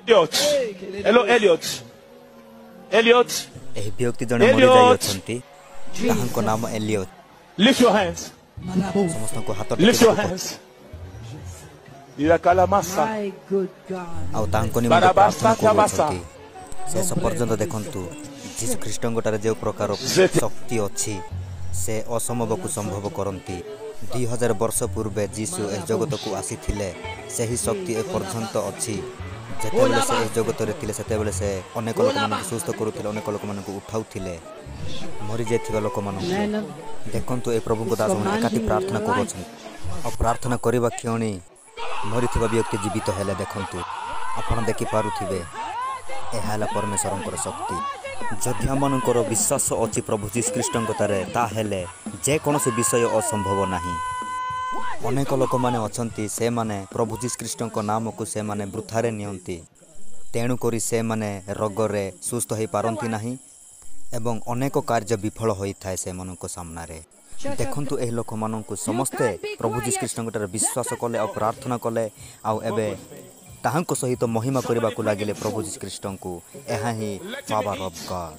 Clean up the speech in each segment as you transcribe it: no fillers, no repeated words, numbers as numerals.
Elliot. Hello, Elliot. Elliot. ଏହି ବ୍ୟକ୍ତି ଜଣେ ଏଲିୟଟ! ମରିଯାଇଅଛନ୍ତି। ତାହାଙ୍କ ନାମ ଏଲିୟଟ। Lift your hands. ସମସ୍ତଙ୍କୁ ହାତ Lift your ଟେକିବାକୁ hands. Irakalamasa. My good God. ଆଉ ତାଙ୍କ ନିମନ୍ତେ ବାରାବାସା ପ୍ରାର୍ଥନା ଥାବାସା। କରୁଅଛନ୍ତି। ଶେଷ ପର୍ଯ୍ୟନ୍ତ ଦେଖନ୍ତୁ, ଯୀଶୁ ଖ୍ରୀଷ୍ଟଙ୍କଠାରେ ଯେଉଁ ପ୍ରକାର ଶକ୍ତି ଅଛି, ସେ ଅସମ୍ଭବକୁ ସମ୍ଭବ କରନ୍ତି। 2000 ବର୍ଷ ପୂର୍ବେ ଯୀଶୁ ଏ ଜଗତକୁ ଆସିଥିଲେ। ସେହି ଶକ୍ତି ଏପର୍ଯ୍ୟନ୍ତ ଅଛି। ଯେତେବେଳେ ସେ ଏ ଜଗତରେ ଥିଲେ, ସେତେବେଳେ ସେ ଅନେକ ଲୋକମାନଙ୍କୁ ସୁସ୍ଥ କରୁଥିଲେ, ଅନେକ ଲୋକମାନଙ୍କୁ ଉଠାଉଥିଲେ, ମରିଯାଇଥିବା ଲୋକମାନଙ୍କୁ। ଦେଖନ୍ତୁ, ଏ ପ୍ରଭୁଙ୍କ ଦାସମାନେ ଏକାଠି ପ୍ରାର୍ଥନା କରୁଅଛନ୍ତି ଆଉ ପ୍ରାର୍ଥନା କରିବା କ୍ଷଣି ମରିଥିବା ବ୍ୟକ୍ତି ଜୀବିତ ହେଲେ। ଦେଖନ୍ତୁ, ଆପଣ ଦେଖିପାରୁଥିବେ, ଏହା ହେଲା ପରମେଶ୍ୱରଙ୍କର ଶକ୍ତି। ଯଦି ଆମମାନଙ୍କର ବିଶ୍ୱାସ ଅଛି ପ୍ରଭୁ ଯୀଶୁ ଖ୍ରୀଷ୍ଟଙ୍କ ଠାରେ, ତାହେଲେ ଯେକୌଣସି ବିଷୟ ଅସମ୍ଭବ ନାହିଁ। ଅନେକ ଲୋକମାନେ ଅଛନ୍ତି, ସେମାନେ ପ୍ରଭୁ ଯୀଶୁ ଖ୍ରୀଷ୍ଟଙ୍କ ନାମକୁ ସେମାନେ ବୃଥାରେ ନିଅନ୍ତି। ତେଣୁକରି ସେମାନେ ରୋଗରେ ସୁସ୍ଥ ହୋଇପାରନ୍ତି ନାହିଁ ଏବଂ ଅନେକ କାର୍ଯ୍ୟ ବିଫଳ ହୋଇଥାଏ ସେମାନଙ୍କ ସାମ୍ନାରେ। ଦେଖନ୍ତୁ, ଏହି ଲୋକମାନଙ୍କୁ ସମସ୍ତେ ପ୍ରଭୁ ଯୀଶୁ ଖ୍ରୀଷ୍ଟଙ୍କଠାରେ ବିଶ୍ୱାସ କଲେ ଆଉ ପ୍ରାର୍ଥନା କଲେ ଆଉ ଏବେ ତାହାଙ୍କ ସହିତ ମହିମା କରିବାକୁ ଲାଗିଲେ ପ୍ରଭୁ ଯୀଶୁ ଖ୍ରୀଷ୍ଟଙ୍କୁ। ଏହା ହିଁ ପାୱାର ଅଫ୍ ଗଡ୍।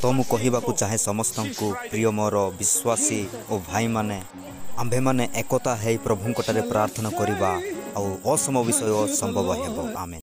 ତ ମୁଁ କହିବାକୁ ଚାହେଁ ସମସ୍ତଙ୍କୁ, ପ୍ରିୟ ମୋର ବିଶ୍ୱାସୀ ଓ ଭାଇମାନେ, ଆମ୍ଭେମାନେ ଏକତା ହେଇ ପ୍ରଭୁଙ୍କଠାରେ ପ୍ରାର୍ଥନା କରିବା ଆଉ ଅସମ୍ଭବ ବିଷୟ ସମ୍ଭବ ହେବ। ଆମେ